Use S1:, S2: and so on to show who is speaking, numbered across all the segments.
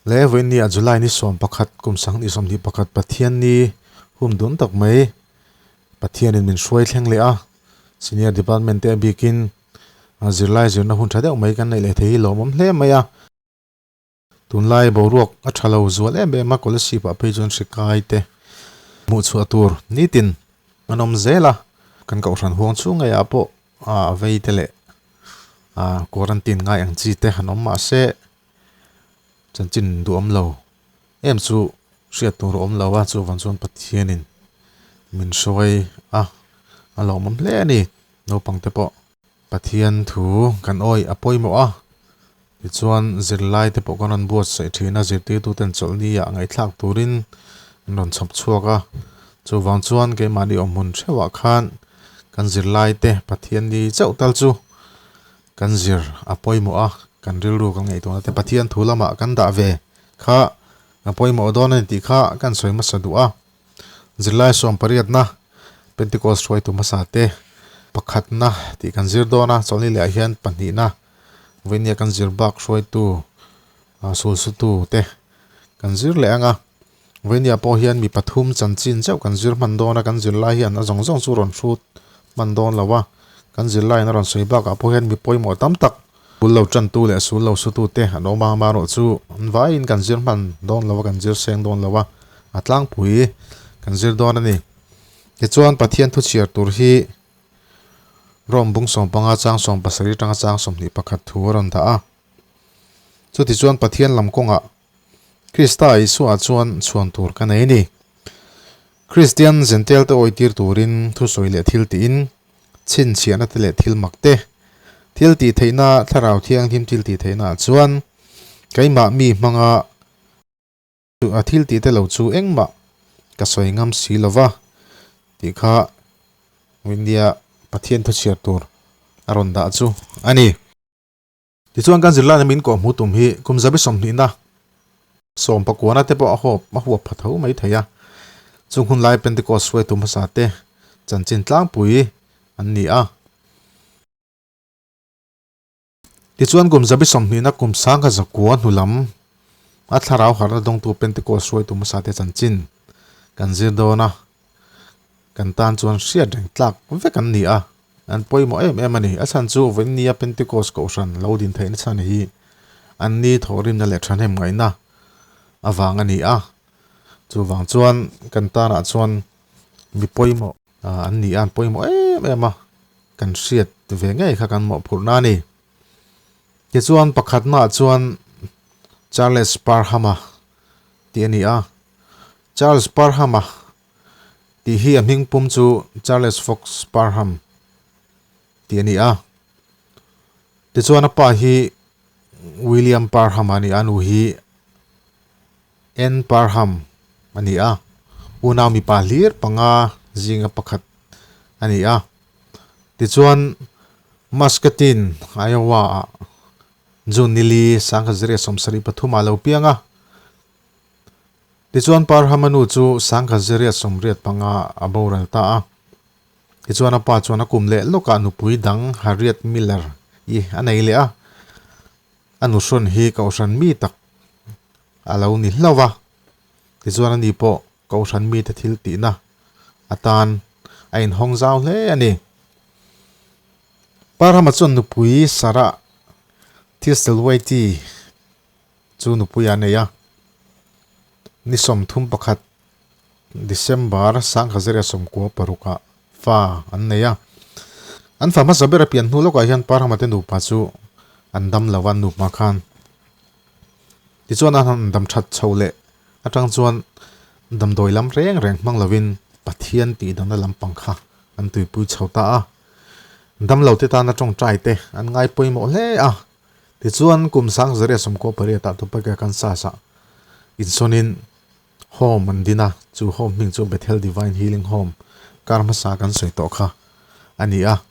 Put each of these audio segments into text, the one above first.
S1: Le vawiin a July ni 11 kum 2021 Pathian ni hum dun tak mai Pathianin min hruai thleng leh a, Senior Department te a bikin zirlai zirna hun tha deuh mai kan neih leh thei hi lawmawm hle mai a. Tunlai boruak a tha lo zual em em a, Kolasib ah phei chuan hri kai te hmuh chhuah tur nitin an awm zel a, kan kohhran huang chhung ngeiah pawh a vei te leh quarantine ngai ang chi te han awm mah se chanchin duhawm lo em chu hriat tur a awm lo a, chuvang chuan Pathianin min hruai a, a lawmawm hle a ni naupang te pawh. Pathian thu kan awih a pawimawh a, tichuan zirlai te pawh kan rawn buatsaih thin a, zirtirtuten chawlhni ah ngaihthlak turin an rawn chhawp chhuak a, chuvang chuan keimahni awmhmun theuhah khan kan zirlai te Pathian ni chauh tal chu kan zir a pawimawh a, kan rilru kan ngaihtuahna te Pathian thu lamah kan dah ve kha a pawimawh dawn a ni tih kha kan sawi hmasa duh a. Zirlai sawmpariatna Pentecost hruaitu hmasa te pakhatna tih kan zir dawn a, chawlhni leh ah hian pahnihna vawinia kan zir bak hruaitu sulsutu te kan zir leh ang a, vawinia pawh hian mi pathum chanchin chauh kan zir hman dawn a, kan zirlai hian a zawng zawng chu rawn hrut hman dawn lo a, kan zirlaiin a rawn sawi bakah pawh hian mi pawimawh tam tak Sul lo tantu leh sul lo sutu te an awm a, amaherawh chu an vaiin kan zir hman dawn lo a, kan zir seng dawn lo a, a tlangpui kan zir dawn a ni. Tichuan Pathian thu chhiar tur hi Rome bung 15 chang 17 atanga chang 21 thu a rawn dah a. Chutichuan Pathian lam kawngah Krista Isua chuan chhuan tur ka nei a ni. Kristian Jentail te awitir turin thusawi leh thil tiin chhinchhiahna te leh thil mak te, thil tih theihna, thlarau thianghlim thil tih theihna ah chuan keimah mi hmanga a thil tih te lo chu engmah ka sawi ngam si lo va tih kha India Pathian thuchhiar tur a rawn dah chu a ni. Tichuan kan zirlaina min kawhhmuh tum hi kum zabi sawmhnihna sawm pakuana te pawh a hawp a huap pha tho mai thei a. Chung hun lai Pentecost hruaitu hmasa te chanchin tlangpui an ni a. Tichuan kum zabi sawmhnihna kum sangha zakua hnu lam a thlarau harhna dawngtu Pentecost hruaitu hmasa te chanchin kan zir dawn a. Kan tan chuan hriat reng tlak vek an ni a. An pawimawh em em a ni. A chhan chu vawinia Pentecost kohhran lo din theihna chhan hi an ni thawhrimna leh thahnem ngaihna avang a ni a. Chuvang chuan kan tanah chuan mi pawimawh an ni a, an pawimawh em em a, kan hriat ve ngei kha kan mawhphurhna a ni. Tichuan pakhatnaah chuan Charles Parham-a tih a ni a. Charles Parham-a Tih hi a hming pum chu Charles Fox Parham tih a ni a. Tichuan a pa hi William Parham a ni a, nu hi Ann Parham a ni a. Unau mipa hlir panga zinga pakhat a ni a. Tichuan Muscatine, Iowa ah June nili 1973 ah lo piang a. Tichuan Parhama nu chu 1985 a boral ta a. Tichuan a pa chuan a kum leh lawkah nupui dang Harriet Miller i a nei leh a. A nuhrawn hi kohhran mi tak a lo ni hlauh a. Tichuan ani pawh kohhran mite thil tihna atan a inhawng zau hle a ni. Parhama chuan nupui Sarah Thistlethwaite Chu nupui a nei a, ni 31 December 1996 ah fa an nei a. An fa hmasa ber a pian hnu lawkah hian Parhama te nupa chu an dam lo a, an nupa khan. Tichuan an han dam that chho leh atang chuan damdawi lam reng reng hmang lovin Pathian tihdamna lampang kha an tuipui chho ta a. Damlo te tana tawngtai te an ngai pawimawh hle a. Tichuan, kum 1998 ah Topeka, Kansas ah insawnin home an din a, chu home hming chu Bethel Divine Healing Home kar hmasa kan sawi tawh kha a ni a.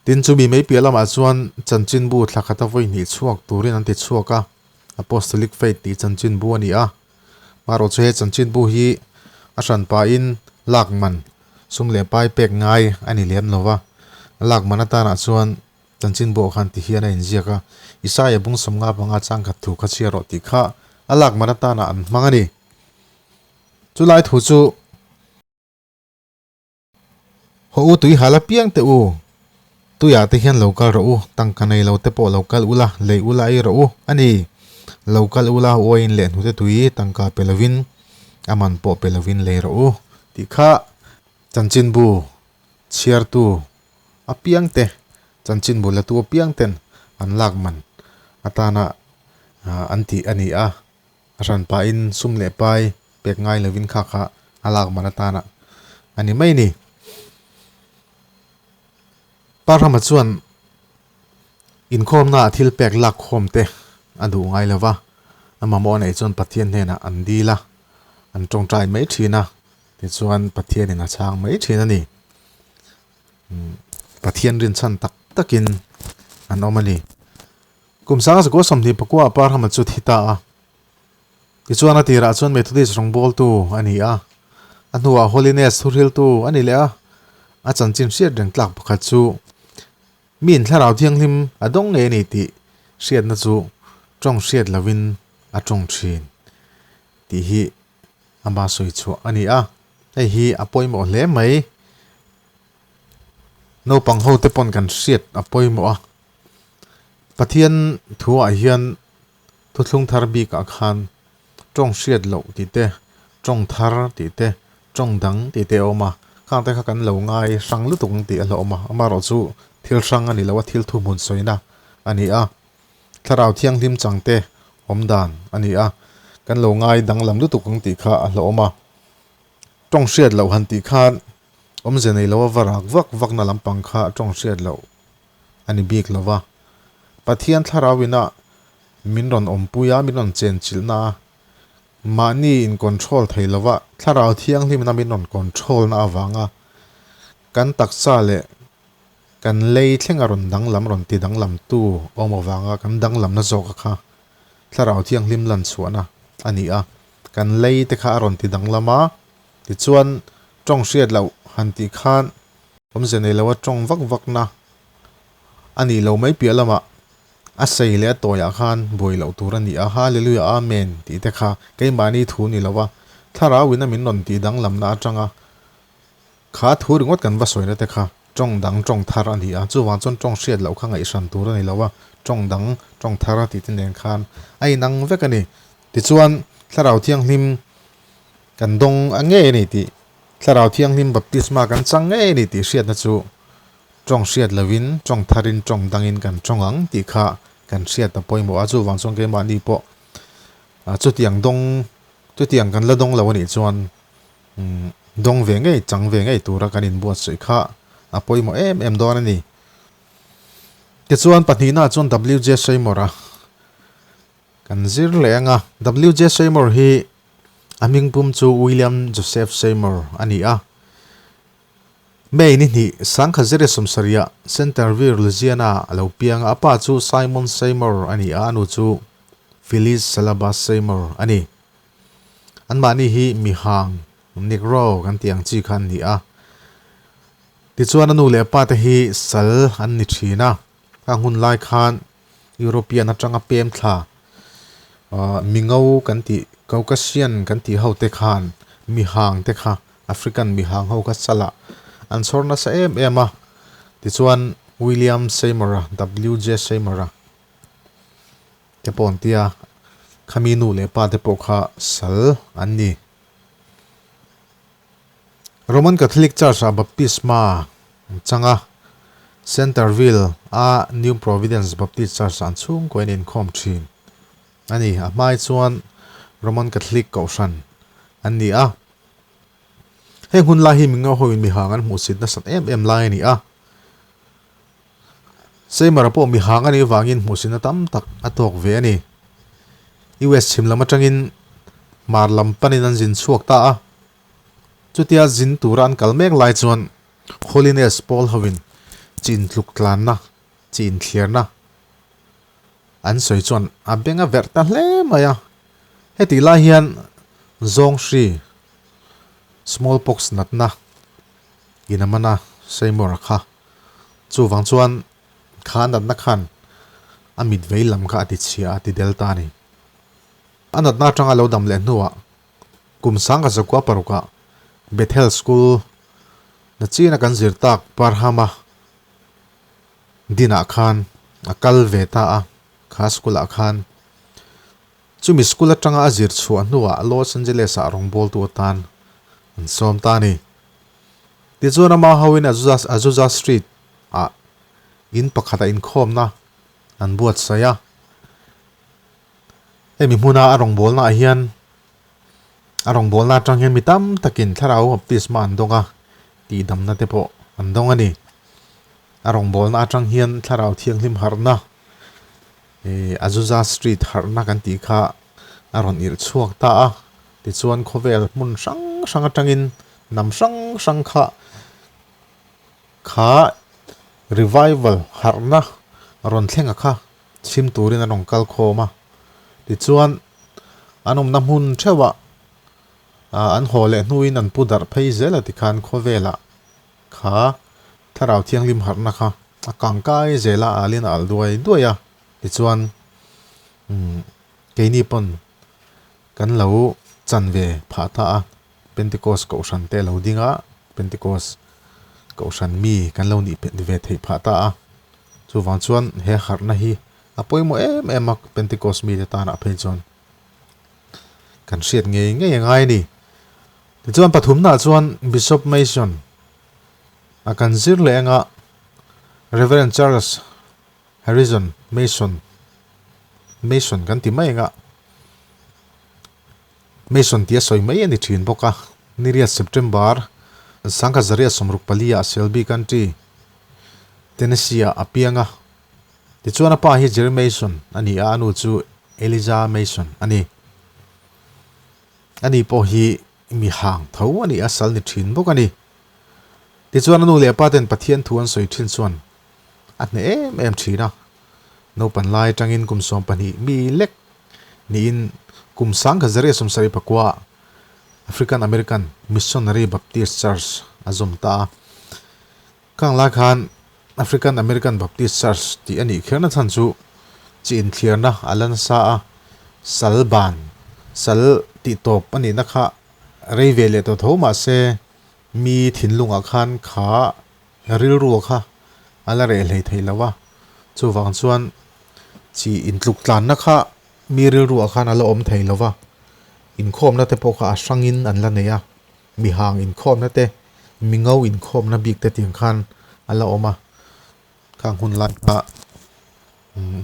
S1: Tin, chumi mai piah lamah chuan chanchinbu thla khata vawi hnih chhuak turin an ti chhuak a, Apostolic Faith tih chanchinbu a ni a. Marawh chu he chanchinbu hi a hran pahin lak man sum leh pai pek ngai a ni lem lo va, lak man atanah chuan Chanchin buah khan ti hian a inziak a, Isaia bung 55 changkhat thu kha chhiar rawh tih kha a lak man atana an hmang a ni. Chulai thu chu Haw u tui hal apiang teh u, tuiah te hian lo kal rawh u, tangka nei lo te pawh lo kal ula, lei ula ei rawh u a ni. Lo kal ula uaiin leh hnute tui tangka pe lovin a man pawh pe lovin lei rawh u tih kha chanchinbu chhiartu apiang te, chanchinbu latu apiang ten an lak man atana an tih a ni a. A hran pahin sum leh pai pek ngai lovin kha kha a lak man atana a ni mai ni. Parhama chuan inkhawmnaah thil pek lak khawm te a duh ngai lo va, a mamawh neih chuan Pathian hnenah an dil a, an tawngtai mai thin a, tichuan Pathianin a chhang mai thin a ni. Pathian rinchhan tak takin an awm a ni. Kum sanga zakua 24 ah Parhama chu thi ta a. Tichuan a tirah chuan Methodist rawngbawltu a ni a, a hnuah Holiness thuhriltu a ni leh a. A chanchin hriat reng tlak pakhat chu miin thlarau thianghlim a dawng ngei a ni tih hriatna chu tawng hriat lovin a tawng thin tih hi ama sawi chhuah a ni a. Hei hi a pawimawh hle mai. Naupang hote pawn kan hriat a pawimawh a. Pathian thuah hian thuthlung thar bikah khan tawng hriat loh tih te, tawng thar tih te, tawng dang tih te a awm a. Khang te kha kan lo ngai hrang lutuk ang tih a hlauhawm a. Amaherawh chu thil hrang a ni lo a, thil thuhmun sawina a ni a. Thlarau thianghlim chang te awm dan a ni a. Kan lo ngai danglam lutuk ang tih kha a hlauhawm a. Tawng hriat loh han tih khan awmze nei lo a va rak vak vakna lampang kha tawng hriat loh a ni bik lo va. Pathian thlarau ina min rawn awmpui a, min rawn chenchilhna a, mahni in control thei lo va, thlarau thianghlimna min rawn control na avanga kan taksa leh kan lei thleng a rawn danglam rawn ti danglam tu awm avanga kan danglamna zawk a kha thlarau thianghlim lan chhuahna a ni a, kan lei te kha a rawn ti danglam a, tichuan tawng hriat loh han tih khan Awmze nei lo a tawng vak vak na a nih lo mai piah lamah a sei leh a tawiah khan buai loh tur a ni a, Hallelujah Amen tih te kha keimahni thu ni lo a, thlarau in a min rawn tih danglamna atanga kha thu ringawt kan va sawina te kha tawng dang tawng thar a ni a, chuvang chuan tawng hriat loh kha ngaihhran tur a ni lo a, tawng dang tawng thar a tih te nen khan a inang vek a ni. Tichuan thlarau thianghlim kan dawng a ngei a ni tih Thlarau Thianghlim baptisma kan chang ngei a ni tih hriatna chu tawng hriat lovin, tawng tharin, tawng dangin kan tawng ang tih kha kan hriat a pawimawh a. Chuvang chuan keimahni pawh chutiang dawng, chutiang kan la dawng lo a nih chuan dawng ve ngei, chang ve ngei tura kan inbuatsaih kha a pawimawh em em dawn a ni. Tichuan pahnihnaah chuan WJ Seymour-a Kan zir leh ang a, WJ Seymour hi a hming pum chu William Joseph Seymour a ni a. May ni hnih, 1970-ah Centerville, Louisiana a lo piang a, a pa chu Simon Seymour a ni a, a nu chu Phyllis Salabas Seymour a ni. Anmahni hi mihang, Negro kan tih ang chi kha an ni a. Tichuan a nu leh a pa te hi sal an ni thin a, a hun lai khan European atanga pem thla Mingo kan tih Caucasian kan tih ho te khan mihang te kha African mihang ho kha salah an chhawr nasa em em a tichuan William Seymour a WJ Seymour a te pawh an tia khami nu leh pa te pawh kha sal an ni. Roman Catholic Church ah baptisma an chang a, Centerville a New Providence Baptist Church ah an chhungkaw in inkhawm thin a ni. A hmai chuan Roman Catholic kohhran an ni a. Heng hun lai hi Mingo hoin mihang an hmuhsit nasat em em lai a ni a. Seymour-a pawh mihang a nih avangin hmuhsitna tam tak a tawk ve a ni. US chhim lam atangin hmar lam panin an zin chhuak ta a. Chutia zin tura an kal mek lai chuan Holiness pawl hoin chi intluk tlanna, chi inthliarna an sawi chuan a beng a verh ta hle mai a. Hetih lai hian zawng hri, smallpox natna in a man a, Seymour-a kha. Chuvang chuan kha natna khan a mit vei lam kha a ti chhia a, a ti del ta a ni. A natna atanga lo dam leh hnuah kum 1906 ah Bethel School na china kan zir tak Parham-a dinah khan a kal ve ta a, kha school ah khan. Chumi school atanga a zir chhuah hnuah Los Angeles ah rawngbawltu atan an sawm ta a ni. Tichuan ama hoin Azusa Azusa Street ah in pakhat a inkhawmna an buatsaih a. Hemi hmuna a rawngbawlna ah hian a rawngbawlna atang hian mi tam takin thlarau baptisma an dawng a, tihdamna te pawh an dawng a ni. A rawngbawlna atang hian thlarau thianghlim harhna Ih Azusa Street harhna kan tih kha a rawn irh chhuak ta a, tichuan khawvel hmun hrang hrang atangin hnam hrang hrang kha kha revival harhna rawn thlenga kha chhim turin an rawn kal khawm a, tichuan an awmna hmun theuhah ah an haw leh hnuin an pu darh phei zel a tikhan khawvelah kha Thlarau Thianghlim harhna kha a kang kai zel a, alin a alh duai duai a, tichuan umm keini pawn kan lo chan ve phah ta a, Pentecost kohhran te a lo ding a, Pentecost kohhran mi kan lo nih ve theih phah ta a, chuvang chuan he harhna hi a pawimawh em em a Pentecost mite tanah phei chuan kan hriat ngei ngei a ngai a ni. Tichuan pathumnaah chuan Bishop Mason A kan zir leh anga Rev. Charles Harrison Mason, Mason kan ti mai anga Mason tih a sawi mai a ni thin bawk a. Niriat September 1964 ah Shelby County, Tennessee ah a piang a. Tichuan a pa hi Jerry Mason a ni a, a nu chu Eliza Mason a ni. Ani pawh hi mi hang tho a ni a, sal ni thin bawk a ni. Tichuan a nu leh a pa ten Pathian thu an sawi thin chuan a hneh em em thin a. Naupan lai atangin kum 12 mi lek niin kum 1974 ah African American Missionary Baptist Church a zawm ta a. Khang lai khan African American Baptist Church tih a nih kherna chhan chu chi inthliarna a la nasa a, sal ban, sal tih tawp a nihna kha rei ve leh tawh tho mahse mi thinlungah khan kha rilru kha a la reh hlei thei lo a, chuvang chuan chi intluk tlanna kha mi rilruah khan a la awm thei lo va, inkhawmna te pawh kha a hrangin an la nei a. Mihang inkhawmna te, mingo inkhawmna bik te tiang khan a la awm a, khang hun lai kha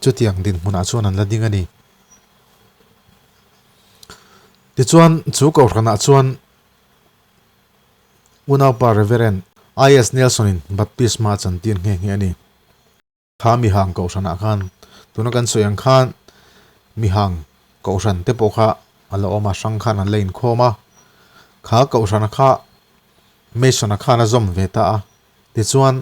S1: chutiang dinhmunah chuan an la ding a ni. Tichuan chu kohhranah chuan unaupa Reverend I.S. Nelson-in baptisma a chantir nghe nghe a ni. Kha mihang kohhranah khan tuna kan sawi ang khan mihang kohhran te pawh kha a la awm a, hrang khan an la inkhawm a, kha kohhrana kha Mason-a khan a zawm ve ta a, tichuan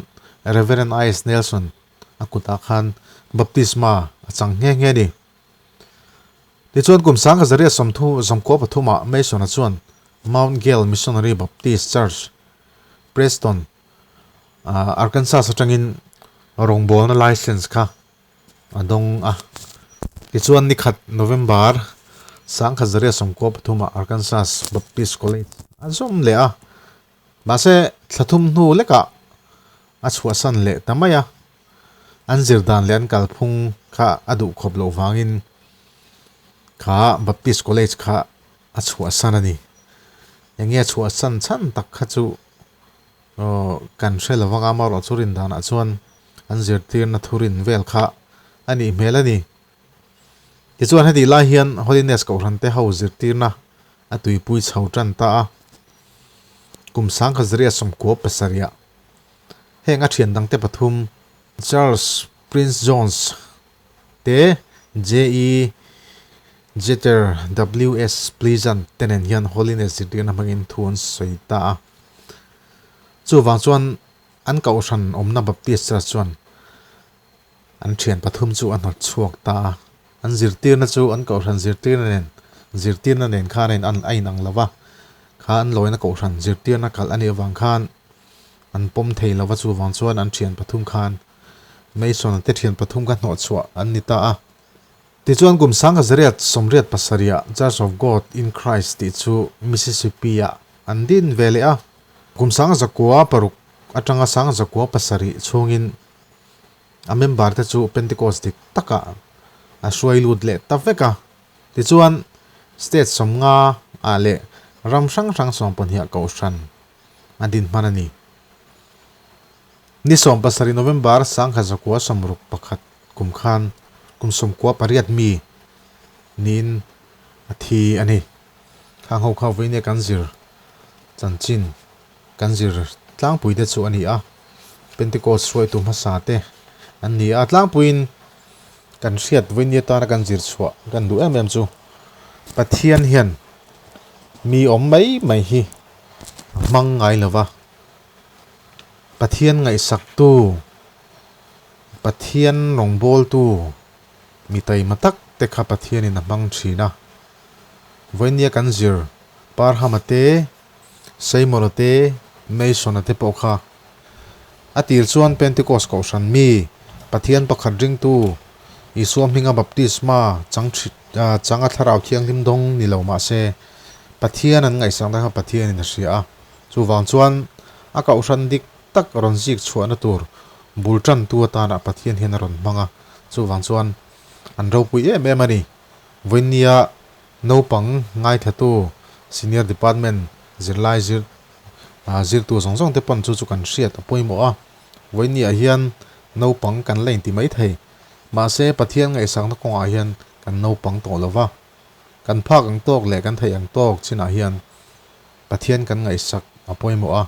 S1: Reverend I.S. Nelson a kutah khan baptisma a chang nghe nghe a ni. Tichuan kum 1993ah Mason-a chuan Mount Gale Missionary Baptist Church, Preston, Arkansas atangin rawngbawlna license kha a dawng a. Tichuan ni khat November 1993 ah Arkansas Baptist College a zawm leh a. Mahse thla thum hnu lekah a chhuahsan leh ta mai a. An zir dan leh an kalphung kha a duh khawp loh vangin kha Baptist College kha a chhuahsan a ni. Enge a chhuahsan chhan tak kha chu Aw, kan hre lo vang a, amaherawhchu rin danah chuan an zirtirna thurin vel kha a nih hmel a ni. Tichuan hetih lai hian Holiness Kohhran te ho zirtirna a tuipui chho tan ta a, kum 1997 ah heng a thian dangte pathum Charles Prince Jones te, JE Jeter WS Pleasant te nen hian Holiness zirtirna hmangin thu an sawi ta a. Chuvang chuan an kohhran awmna Baptist Church chuan an thian pathum chu a hnawt chhuak ta a. An zirtirna chu an kohhran zirtirna nen zirtirna nen khan a in a inang lo va, kha an lawina kohhran zirtirna kalh a nih avang khan an pawm thei lo va, chuvang chuan an thian pathum khan Mason-a te thian pathum kha hnawhchhuah an ni ta a. Tichuan kum 1887 ah Church of God in Christ tih chu Mississippi ah an din ve leh a. Kum 1906 atanga 1907 chhungin a member te chu Pentecost dik takah a hruai lut leh ta vek a. Tichuan state 50 ah leh ram hrang hrang 12 kohhran a din hman a ni. Ni 17 November 1961 kum khan kum 98 mi niin a thi a ni. Khang ho kha vawiin kan zir chanchin kan zir tlangpui te chu a ni a, Pentecost hruaitu hmasa te an ni a, tlangpuiin kan hriat vawiin atana kan zir chhuah kan duh em em chu Pathian hian mi awm mai mai hi a hmang ngai lo va, Pathian ngaihsaktu Pathian rawngbawltu mi taima tak te kha Pathianin a hmang thin a. Vawinia kan zir Parhama te, Simon-a te, Mason-a te pawh kha a tir chuan Pentecost kohhran mi, Pathian pakhat ringtu, Isua hminga baptisma chang chang a thlarau thianghlim dawng ni lo mah se, Pathian an ngaihsakna kha Pathianin a hria a. Chuvang chuan a kohhran dik tak rawn zik chhuahna tur bul tantu atana Pathian hian a rawn hmang a, chuvang chuan an ropui em em a ni. Vawinia naupang ngaithatu Senior Department zirlai zir zirtu zawng zawng te pawn chu chu kan hriat a pawimawh a, vawinia hian naupang kan la inti mai thei. Mahse Pathian ngaihsakna kawngah hian kan naupang tawh lo va, kan phak ang tawk leh kan theih ang tawk chinah hian Pathian kan ngaihsak a pawimawh a,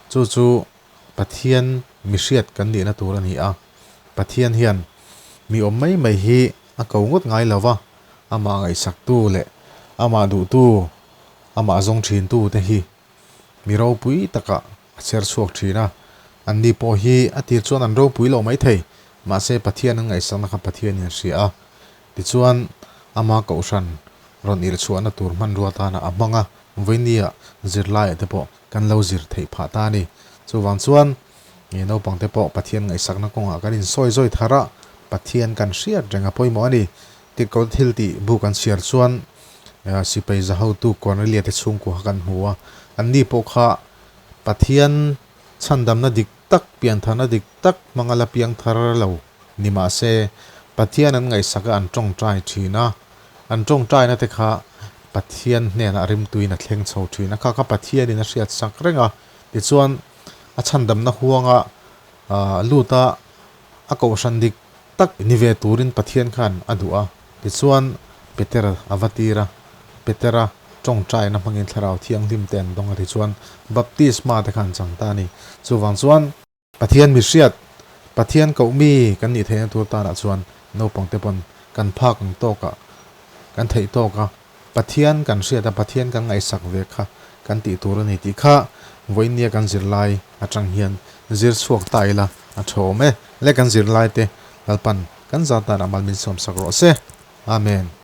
S1: chu chu Pathian mihriat kan nihna tur a ni a. Pathian hian mi awm mai mai hi a ko ngawt ngai lo va, amah ngaihsaktu leh amah duhtu, amah zawng thintu te hi mi ropui takah a chher chhuak thin a. Anni pawh hi a tir chuan an ropui lo mai thei, mahse Pathian an ngaihsakna kha Pathianin a hria a. Tichuan, ama kohhran rawn irh chhuahna tur hmanrua tana a hmang a, vawinia zirlaiah te pawh kan lo zir theih phah ta a ni. Chuvang chuan, nge naupang te pawh Pathian ngaihsakna kawngah kan insawi zawi thar a, Pathian kan hriat reng a pawimawh a ni. Tikkaw thil tih bu kan chhiar chuan sipai za hotu Cornelia te chhungkua kha kan hmu a, anni pawh kha Pathian chhandamna dik tak, piantharna dik tak hmanga la piang thar lo Ni mah se, Pathian an ngaihsak a an tawngtai thin a, an tawngtaina te kha Pathian hnenah rimtuiin a thleng chho thin a, kha kha Pathianin a hriat sak reng a, tichuan a chhandamna huanga lut a, a kohhran dik tak ni ve turin Pathian khan a duh a, tichuan Petera a va tir a, Petera tawngtaina hmangin Thlarau Thianghlim te an dawng a, tichuan baptisma te kha an chang ta a ni. Chuvang chuan. Pathian mi hriat, Pathian koh mi kan nih theihna tur tanah chuan naupang te pawn kan phak ang tawkah kan theih tawk a, Pathian kan hriat a, Pathian kan ngaihsak ve kha kan tih tur a ni tih kha vawinia kan zirlai atang hian zir chhuak ta ila a tha awm e. Le kan zirlai te Lalpan kan zat danah mal min sawmsak rawh se. Amen.